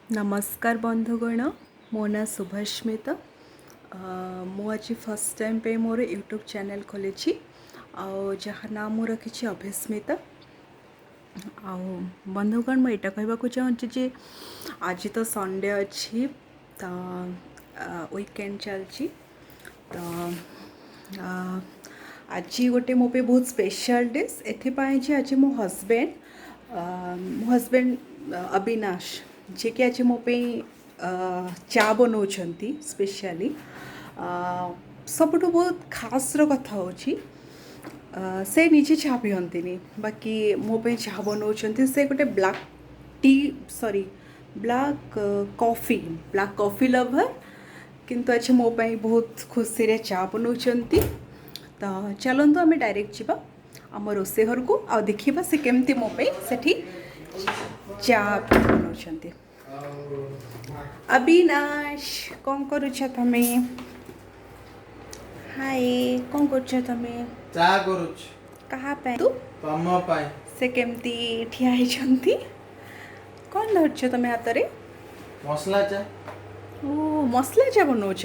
ନମସ୍କାର ବନ୍ଧୁଗଣ, ମୋ ନାଁ ଶୁଭସ୍ମିତା। ମୁଁ ଆଜି ଫାର୍ଷ୍ଟ ଟାଇମ୍ ପାଇଁ ମୋର ୟୁଟ୍ୟୁବ୍ ଚ୍ୟାନେଲ୍ ଖୋଲିଛି ଆଉ ଯାହା ନାଁ ମୁଁ ରଖିଛି ଅଭିସ୍ମିତା। ଆଉ ବନ୍ଧୁଗଣ, ମୁଁ ଏଇଟା କହିବାକୁ ଚାହୁଁଛି ଯେ ଆଜି ତ ସଣ୍ଡେ ଅଛି, ତ ୱିକେଣ୍ଡ ଚାଲିଛି, ତ ଆଜି ଗୋଟେ ମୋ ପାଇଁ ବହୁତ ସ୍ପେଶାଲ୍ ଡେ, ଏଥିପାଇଁ ଯେ ଆଜି ମୋ ହଜବେଣ୍ଡ ଅବିନାଶ, ଯିଏକି ଆଜି ମୋ ପାଇଁ ଚା ବନାଉଛନ୍ତି ସ୍ପେଶାଲି। ସବୁଠୁ ବହୁତ ଖାସ୍ର କଥା ହେଉଛି, ସେ ନିଜେ ଚା ପିଅନ୍ତିନି, ବାକି ମୋ ପାଇଁ ଚାହା ବନାଉଛନ୍ତି। ସେ ଗୋଟେ black tea, sorry, black coffee, black coffee lover, କିନ୍ତୁ ଆଜି ମୋ ପାଇଁ ବହୁତ ଖୁସିରେ ଚା ବନାଉଛନ୍ତି। ତ ଚାଲନ୍ତୁ, ଆମେ ଡାଇରେକ୍ଟ ଯିବା ଆମ ରୋଷେଇ ଘରକୁ ଆଉ ଦେଖିବା ସେ କେମିତି ମୋ ପାଇଁ ସେଠି ଚା ବନାଉଛନ୍ତି। ଅବିନାଶ, କ'ଣ କରୁଛ ତମେ? ହାଏ, କ'ଣ କରୁଛ ତମେ? ଚା କରୁଛି। କାହା ପାଇଁ ତୁ? ତମ ପାଇଁ। ସେ କେମିତି ଠିଆ ହେଇଛନ୍ତି। କ'ଣ ଧରିଛ ତମେ ହାତରେ? ମସଲା ଚା। ଓ, ମସଲା ଚା ବନଉଛ।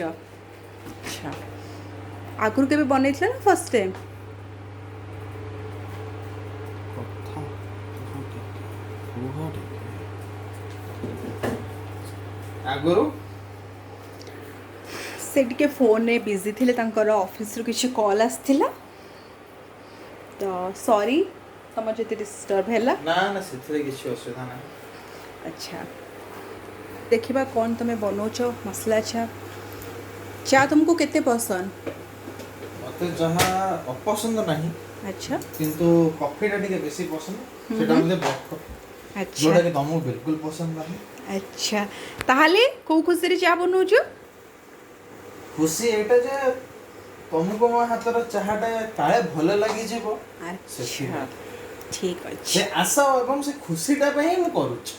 ଆଚ୍ଛା, ଆଗରୁ କେବେ ବନେଇଥିଲ ନା ଫାର୍ଷ୍ଟ ଟାଇମ୍? କଥା ଟିକେ କୁହ ଟିକେ ଆଗରୁ। ସେ ଟିକେ ଫୋନ୍ରେ ବିଜି ଥିଲେ, ତାଙ୍କର ଅଫିସରୁ କିଛି କଲ୍ ଆସିଥିଲା, ତ ସରି ତମର ଯଦି ଡିଷ୍ଟର୍ବ ହେଲା। ନା ନା, ସେଥିରେ କିଛି ଅସୁବିଧା ନାହିଁ। ଆଚ୍ଛା, ଦେଖିବା କ'ଣ ତମେ ବନଉଛ। ମସଲା ଚା, ଚା ତୁମକୁ କେତେ ପସନ୍ଦ? ମତେ ଚାହା ଅପସନ୍ଦ ନାହିଁ, କିନ୍ତୁ କଫିଟା ଟିକେ ବେଶୀ ପସନ୍ଦ, ସେଟା ମତେ ବ୍ଲାକ୍ କଫି, ଯୋଉଟା କି ତମକୁ ବିଲକୁଲ ପସନ୍ଦ ନାହିଁ। ଆଚ୍ଛା, ତାହେଲେ କୋଉ ଖୁସିରେ ଚା ବନଉଛ? ଖୁସି ଏଇଟା ଯେ ତମକୁ ମୋ ହାତର ଚାହାଟା କାଳେ ଭଲ ଲାଗିଯିବ, ସେଥିପାଇଁ। ଠିକ୍ ଅଛି। ସେ ଆଶା ଏବଂ ସେ ଖୁସିଟା ପାଇଁ ମୁଁ କରୁଛି।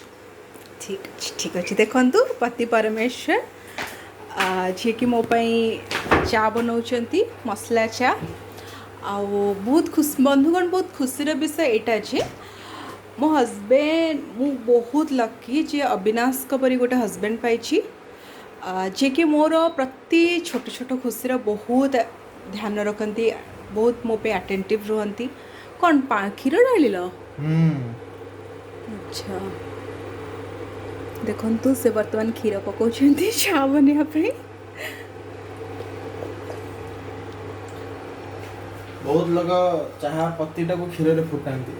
ଠିକ୍ ଅଛି, ଠିକ୍ ଅଛି। ଦେଖନ୍ତୁ, ପତି ପରମେଶ୍ୱର ଯିଏକି ମୋ ପାଇଁ ଚା ବନାଉଛନ୍ତି, ମସଲା ଚା। ଆଉ ବହୁତ ଖୁସି ବନ୍ଧୁଗଣ, ବହୁତ ଖୁସିର ବିଷୟ ଏଇଟା ଯେ ମୋ ହଜବେଣ୍ଡ, ମୁଁ ବହୁତ ଲକି ଯେ ଅବିନାଶଙ୍କ ପରି ଗୋଟେ ହଜବେଣ୍ଡ ପାଇଛି, ଯିଏକି ମୋର ପ୍ରତି ଛୋଟ ଛୋଟ ଖୁସିର ବହୁତ ଧ୍ୟାନ ରଖନ୍ତି, ବହୁତ ମୋ ପାଇଁ ଆଟେଣ୍ଟିଭ୍ ରୁହନ୍ତି। କ'ଣ କ୍ଷୀର ଢାଳିଲ? ହୁଁ। ଆଚ୍ଛା, ଦେଖନ୍ତୁ, ସେ ବର୍ତ୍ତମାନ କ୍ଷୀର ପକାଉଛନ୍ତି ଚା ବନେଇବା ପାଇଁ। ବହୁତ ଲୋକ ଚାହା ପତିଟାକୁ କ୍ଷୀରରେ ଫୁଟାନ୍ତି।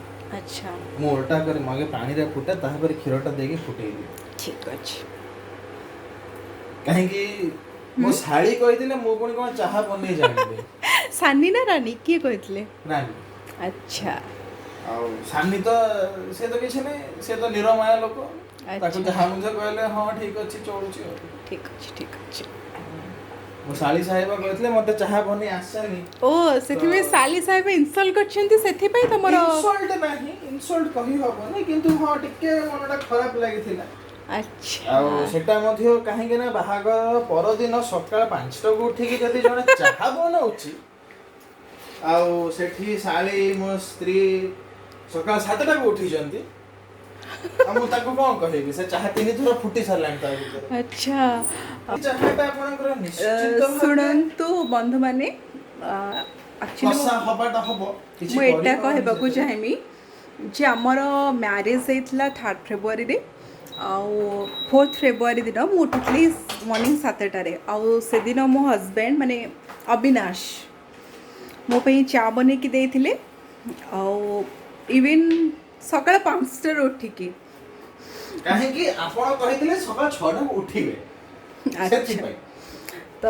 ମୁଁ ଓଲଟା କରେ। ମୁଁ ଆଗେ ପାଣିରେ ଫୁଟେ, ତାପରେ କ୍ଷୀରଟା ଦେଇକି ଫୁଟେଇବି। ଠିକ୍ ଅଛି। କାହିଁକି ମୋ ଶାଳୀ କହିଥିଲେ ମୁଁ ପୁଣି କଣ ଚାହା ବନେଇ ଜାଣିଲି। ସାନି ନା ରାନୀ, କିଏ କହିଥିଲେ? ରାନୀ। ଆଉ ସାନି ତ ସେ ତ କିଛି ନାହିଁ, ସେ ତ ନିରମାୟା ଲୋକ। ତାକୁ ଯାହା ମଧ୍ୟ କହିଲେ ହଁ, ଠିକ ଅଛି, ଚଳୁଛି ଆଉ। ଠିକ୍ ଅଛି, ଠିକ୍ ଅଛି। ମୋ ଶାଳୀ ସାହେବ କହିଥିଲେ ମତେ ଚାହା ବନେଇ ଆସେନି। ଓ, ସେଥିପାଇଁ ଶାଳୀ ସାହେବ ଇନସଲ୍ଟ କରିଛନ୍ତି, ସେଥିପାଇଁ ତମର? ଇନସଲ୍ଟ ନାହିଁ, ଇନସଲ୍ଟ କହି ହବନି, କିନ୍ତୁ ହଁ, ଟିକେ ମନଟା ଖରାପ ଲାଗିଥିଲା। ଆଉ ସେଟା ମଧ୍ୟ କାହିଁକି ନା ବାହାଘର ପରଦିନ ସକାଳ 5ଟାକୁ ଉଠିକି ଯଦି ଜଣେ ଚାହା ବନଉଛି ଆଉ ସେଠି ଶାଳୀ, ମୋ ସ୍ତ୍ରୀ ସକାଳ 7ଟାକୁ ଉଠିଛନ୍ତି, ଆଉ ମୁଁ ତାକୁ କଣ କହିବି? ସେ ଚାହା ତିନି ଥର ଫୁଟି ସାରିଲାଣି ତା ଭିତରେ। ଚାହାଟା ଆପଣଙ୍କର ନିଶ୍ଚିତ ଭାବେ ଶୁଣନ୍ତୁ ବନ୍ଧୁମାନେ, ଆକ୍ଚୁଆଲି କଷା ହବାଟା ହବ କିଛି ମୁଁ ଏଇଟା କରିହବନି କହିବାକୁ ସେଥିରେ। ଚାହିଁବି ଯେ ଆମର ମ୍ୟାରେଜ୍ ହେଇଥିଲା 3 ଫେବୃଆରୀରେ ଆଉ 4 ଫେବୃଆରୀ ଦିନ ମୁଁ ଉଠିଥିଲି ମର୍ଣ୍ଣିଂ 7ଟାରେ। ଆଉ ସେଦିନ ମୋ ହଜବେଣ୍ଡ, ମାନେ ଅବିନାଶ, ମୋ ପାଇଁ ଚା ବନେଇକି ଦେଇଥିଲେ, ଆଉ ଇଭିନ୍ ସକାଳ 5ଟାରୁ ଉଠିକି। କାହିଁକି ଆପଣ କହିଥିଲେ ସକାଳ 6ଟାକୁ ଉଠିବେ, ସେଥିପାଇଁ। ତ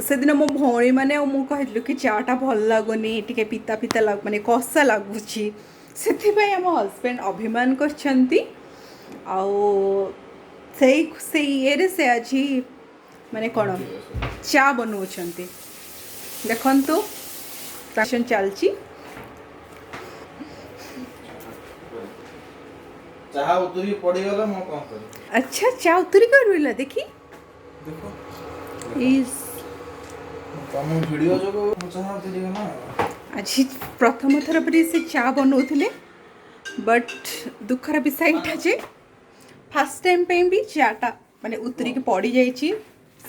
ସେଦିନ ମୋ ଭଉଣୀମାନେ ଆଉ ମୁଁ କହିଥିଲୁ କି ଚାଟା ଭଲ ଲାଗୁନି, ଟିକେ ପିତା ପିତା ଲାଗୁ, ମାନେ କଷା ଲାଗୁଛି। ସେଥିପାଇଁ ଆମ ହଜବେଣ୍ଡ ଅଭିମାନ କରିଛନ୍ତି ଆଉ ସେଇ ଇଏରେ ସେ ଆଜି ମାନେ କ'ଣ ଚା ବନଉଛନ୍ତି। ଦେଖନ୍ତୁ, ଚାଲିଛି। ଚାହା ଉତୁରି ପଡିଗଲା, ମୁଁ କଣ କରିବି? ଆଚ୍ଛା, ଚା ଉତୁରି କରି ରହିଲା, ଦେଖି। ଦେଖ। ଇସ୍! ତମ ଭିଡିଓ ଯୋଗୁ ମୋ ଚାହା ଉତୁରିଗଲା। ଆଜି ପ୍ରଥମ ଥର ପରି ସେ ଚା ବନଉଥିଲେ, ବଟ୍ ଦୁଃଖର ବିଷୟ ଏଇଟା ଯେ ଫାର୍ଷ୍ଟ ଟାଇମ୍ ପାଇଁ ବି ଚାଟା ମାନେ ଉତରିକି ପଡ଼ିଯାଇଛି।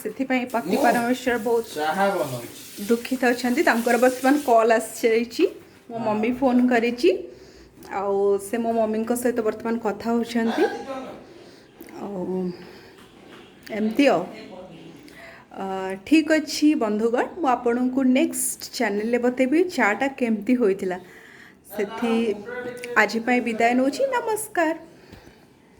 ସେଥିପାଇଁ ପତି ପରମେଶ୍ୱର ବହୁତ ଚାହା ବନଉଛି। ଦୁଃଖିତ ଅଛନ୍ତି। ତାଙ୍କର ବର୍ତ୍ତମାନ କଲ୍ ଆସିଯାଇଛି, ମୋ ମମି ଫୋନ୍ କରିଛି ଆଉ ସେ ମୋ ମମିଙ୍କ ସହିତ ବର୍ତ୍ତମାନ କଥା ହେଉଛନ୍ତି। ଆଉ ଏମିତି ଆଉ ଠିକ୍ ଅଛି ବନ୍ଧୁଗଣ, ମୁଁ ଆପଣଙ୍କୁ ନେକ୍ସଟ ଚ୍ୟାନେଲରେ ବତେଇବି ଚାଟା କେମିତି ହୋଇଥିଲା। ସେଥି ଆଜି ପାଇଁ ବିଦାୟ ନେଉଛି। ନମସ୍କାର।